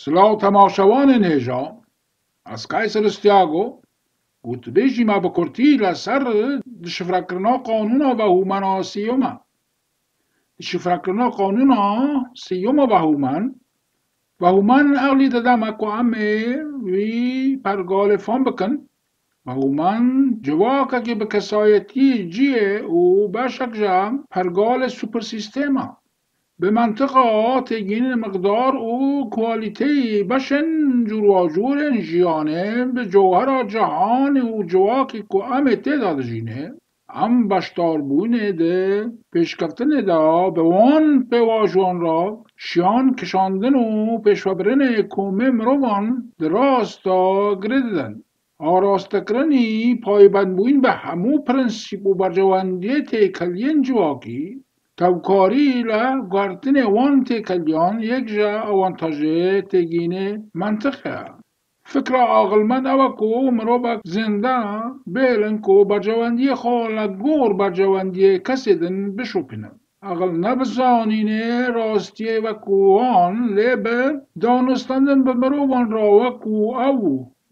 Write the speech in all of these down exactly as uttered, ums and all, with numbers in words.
Silav temaşevanên hêja, ez Kayser Istiago û tu bêjî me bi kurtî li ser dişifrekirina qanûna vehûmena sêyoma. Dişifrekirina qanûna sêyoma vehûmen, vehûmen ew lê dide me ku em ê wî pergalê fam bikin. Vehûmen civakekî bi kesayetiyê cihê û beşek ji pergalê supersîstema. Bi mentiqa têgînê miqdar û kualiteyê beşên cûrwacûrên jiyanê bi cewhera cihanê û civakê ku em ê tê de dijînê, em beşdarbûnê di pêşkeftinê de bi wan pêvajoyan re şiyan kişandin û pêşvebirinê komê mirovan di rast de girê didin. Arastekirinî payibendbûyîn bi hemû prensîp û berjewendiyê têkeliyên civakî, tevkarî li guhertinê wan têkeliyan yek ji awantajê têgînê mentiqê ye. Fikra aqilmend ew e ku mirovek zênde bêlin ku berjewendiyê xwe li gor berjewendiyê kesê din bişopîne. Aqil ne bi zanînê rastiyê wekû wan, lê bi danûstandin bi mirovan re wekû ew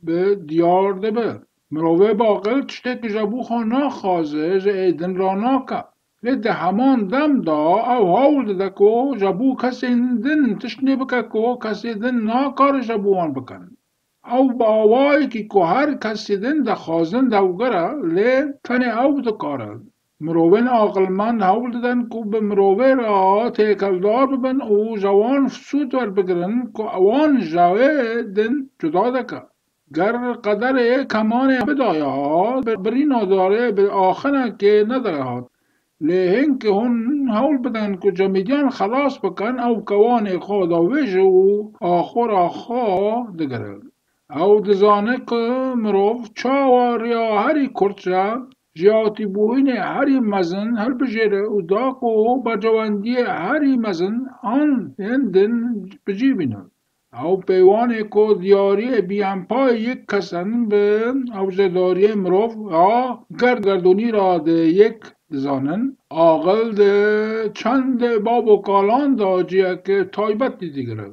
bi diyar dibe. Mirovê bi aqil tiştê ku ji bo xwe naxwaze, ji ê din re nake. Lê di heman dem de ew hewl dide ku ji bo kesên din tiştê bike ku kesê din nakare ji bo wan bikin. Ew bi awayekî ku her kesê din dixwazin dewgere, lê tenê ew dikare. Mirovên aqilmend hewl didin ku bi mirovê re têkeldar bibin û ji wan sûd werbigirin ku wan ji wê din cuda dike. Ger qederê kemanê bidaya, bi-, birîna darê bi axinekê nedaya hat. Lê hinkê hûn hewl bidin ku cemîdiyan xelas bikin, ew kewanê xwe davêje û axura xwe digire. Ew dizane ku mirov çawa riya herî kurt re, jêhatîbûyînê herî mezin hilbijêre û da ku berjewendiyê herî mezin an yên din bi cî bîne. Ew peywanê ku diyariyê bî empayê yek kesan bi hewcedariyê mirov a gerd gerdûnî re di yek dizanin, aqil di çend bav û kalan de ciheke taybet dî digire.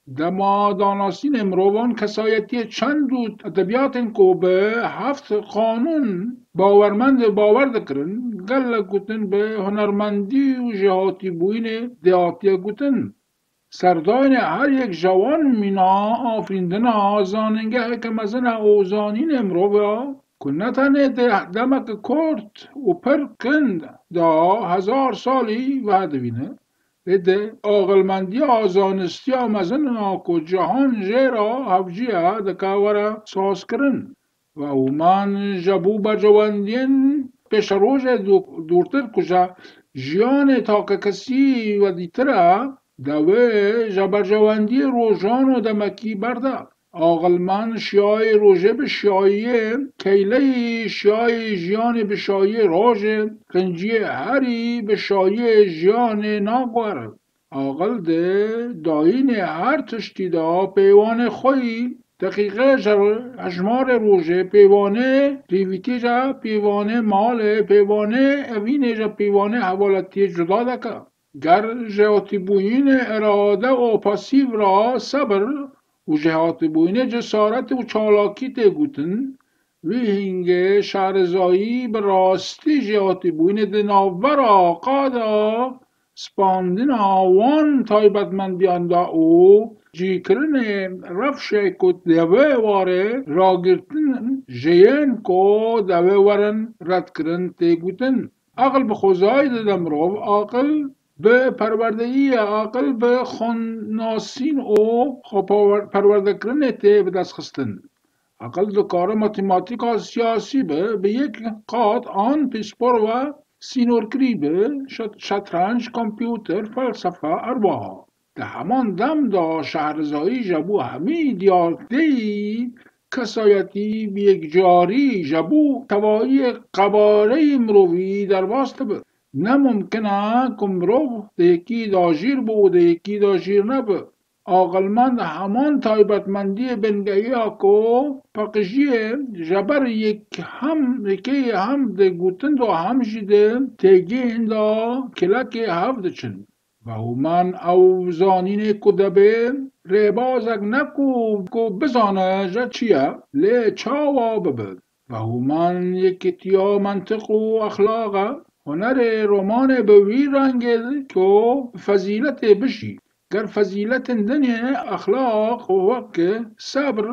Dema danasînê mirovan kesayetiyê çend û edebiyatên ku bi heft qanûn bawermend û bawer dikirin, gelek gotin bi hunermendî û jêhatîbûyînê dê hatiye gotin. Serdayînê her yek ji wan mîna afirîndina zanîngeheke mezin e û zanînê mirov e ku ne tenê di demeke kurt û pir kin de hezar salî vedivîne, lê di aqilmendiya zanistiya mezin a ku cihan jê re hevcî ye dike were sazkirin. Vehûman ji bo berjewendiyên pêşerojê dû-, dûrtir ku ji jiyanê takekesî vedîtir e, dawê ji berjewendiyê rojan û demekî berde. Aqilmend şiyayê rojê bi şiyayê keyleyî, şiyayê jiyanê bi şiyayê rojê, qinciyê herî bi şiyayê jiyanê naguhere. Aqil di dayînê her tiştî de pêvanê xwe yî, deqîqe ji hejmarê rojê, pêvanê rêvîtiyê ji pêvanê malê, pêvanê evînê ji pêvanê hevaletiyê cuda dike. Ger jêhatîbûyînê irade û pasîv re sebir û jêhatîbûyînê cesaret û çalakî tê gotin, vî hingê şarizayî bi rastî jêhatîbûyînê di navbera qada spandina wan taybetmendiyan de û cîkirinê rewşê ku dewê ware ragirtin ji yên ku dewê werin redkirin tê gotin. Aqil bi xwezayî dide mirov, aqil bi perwerdeyî ye, aqil bi xwenasîn û xwe perwer-, perwerdekirinê tê bidestxistin. Aqil dikare matematîka siyasî be, bi yek qat an pîspor ve sînorkirî be, şet-, şetrenc, kompûter, felsefe, her wiha. Di heman dem de şarizayî ji bo hemî diyarteyî kesayetî bi yekcarî ji bo tevayî qebareyê mirovî derbas dibe. Ne mumkin e ku mirov di yekî de jîr be û di yekî de jîr nebe. Aqilmend heman taybetmendiyê bingehî ya ku paqijiyê ji ber yek hem yekê hem di gotin de hem jî di têgihên de kilekê hev diçin. Vehûman ew zanînê ku dibê rêbazek ne ku, ku bizane ji çi ye, lê çawa bibe. Vehûman yekîtiya mentiq û exlaqa, hunerê romanê bi wî rengê ku fezîletê bijî. Ger fezîletên dinê exlaq wek sebr,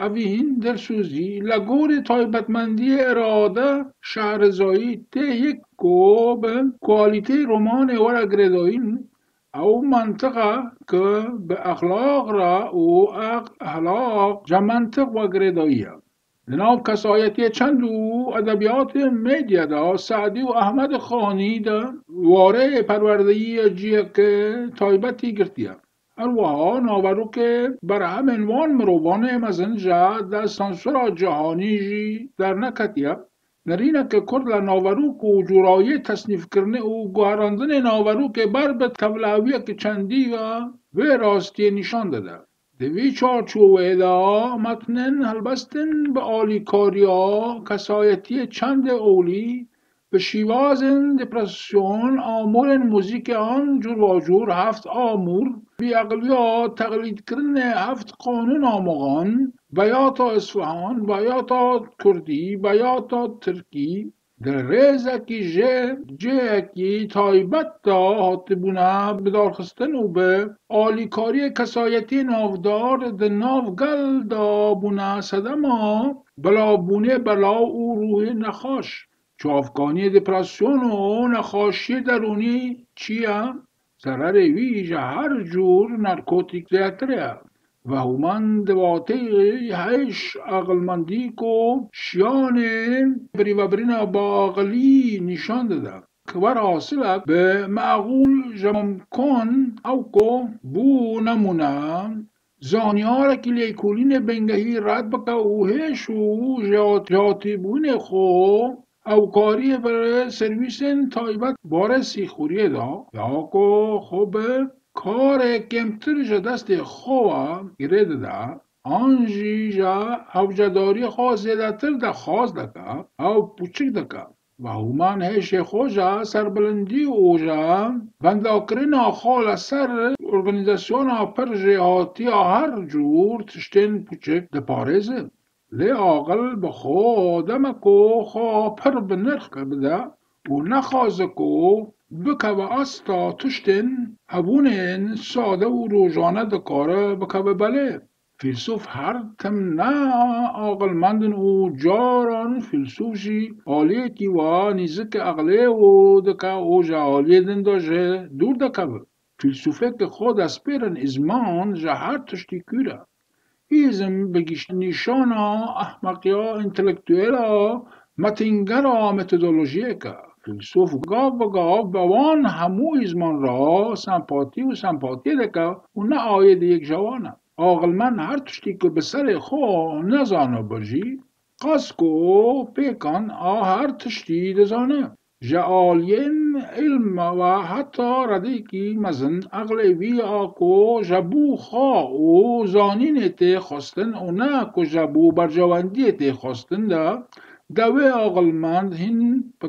evîn, dilsozî, li gorî taybetmendiyê, irade, şarizayî tê yek ku bi kualîteyê romanê were girêdayîn, ew mentiq e ku bi exlaq re û ex-, exlaq ji mentiq ve girêdayî ye. Di nav kesayetiyê çend û edebiyatê medya de Se'dî û Ehmed Xanî de warê perwerdeyî ciheke taybetî girtiye. Her wiha naverokê berhemên wan mirovan ê mezin ji dest sansura cîhanî jî derneketiye. Nerîneke kurt li naverok û cûrawiyê tesnîfkirinê û guherandinê naverokê ber bi tevlawiyeke çendî ve vê rastiyê nîşan dide. Di vî çarçoveyê de metnên helbestin bi alîkariya kesayetiyê çendê olî, bi şîvazên depresyon, amûrên muzîkê an cûrbacûr, heft amûr, bêeqiliya teqlîdkirinê heft qanûna moxan, veyata Isfahan, veyata kurdî, veyata tirkî, di rêzekî jê cihekî taybet de hatibûne bidarxistin û bi alîkariyê kesayetiyê navdar di nav gel de bûne sedema belavbûnê belav û ruhê nexaş. Çavkaniyê depresyon û nexaşiyê derûnî çi ye? Zererê wî ji her cûr narkotîk zêdetir e. Vehûman di wateyê hêj aqilmendî ku şiyanê birîvebirîna bi aqilî nîşan dide. Ki werhasilek bi meqûl ji mimkun ew ku bû nemûne zanyarekî lêkolînê bingehî red bike û hêş û jiyat-, jiyatîbûnê xwe ewkariyê bi servîsên taybet barê sîxuriyê de ya ku xwe bi karê kêmtir ji destê xwe ve girê dide, an jî ji hewcedariyê xwe zêdetir de xwaz dike, ew pûçik dike. Vehûman hêşê xwe ji serbilindî û ji vendakirina xwe li ser organîzasyona pir jêhatiya her cûr tiştên pûçik diparêze. Lê aqil bi xwe deme ku xwe pir bi nirx bide û nexwaze ku bikeve asta tiştên hebûnên sade û rojane dikare bikeve belê. Fîlsûf her tim ne aqilmend in û caran fîlsûf jî aliyekî wa nîzikê aqilê û dike û ji aliyê din de jî dûr dikeve. Fîlsûfê ku xwe destpêrin îzman ji her tiştî kûr e. Îzm bi gişt nîşana ehmeqiya întelektuel a, metîngera metodolojiyek e. Fîlsûf gav bi gav bi wan hemû îzman re sempatî û sempatiyê dike û ne ayê di yek ji wan e. Aqilmend her tiştî ku bi serê xwe nezane bijî, qas ku pêkan a her tiştî dizane. Ji aliyên îlm ve heta redekî mezin aqilê wî a ku ji bo xwe û zanînê tê xwestin û ne ku ji bo berjewendiyê tê xwestin de, dewê aqilmend hîn bi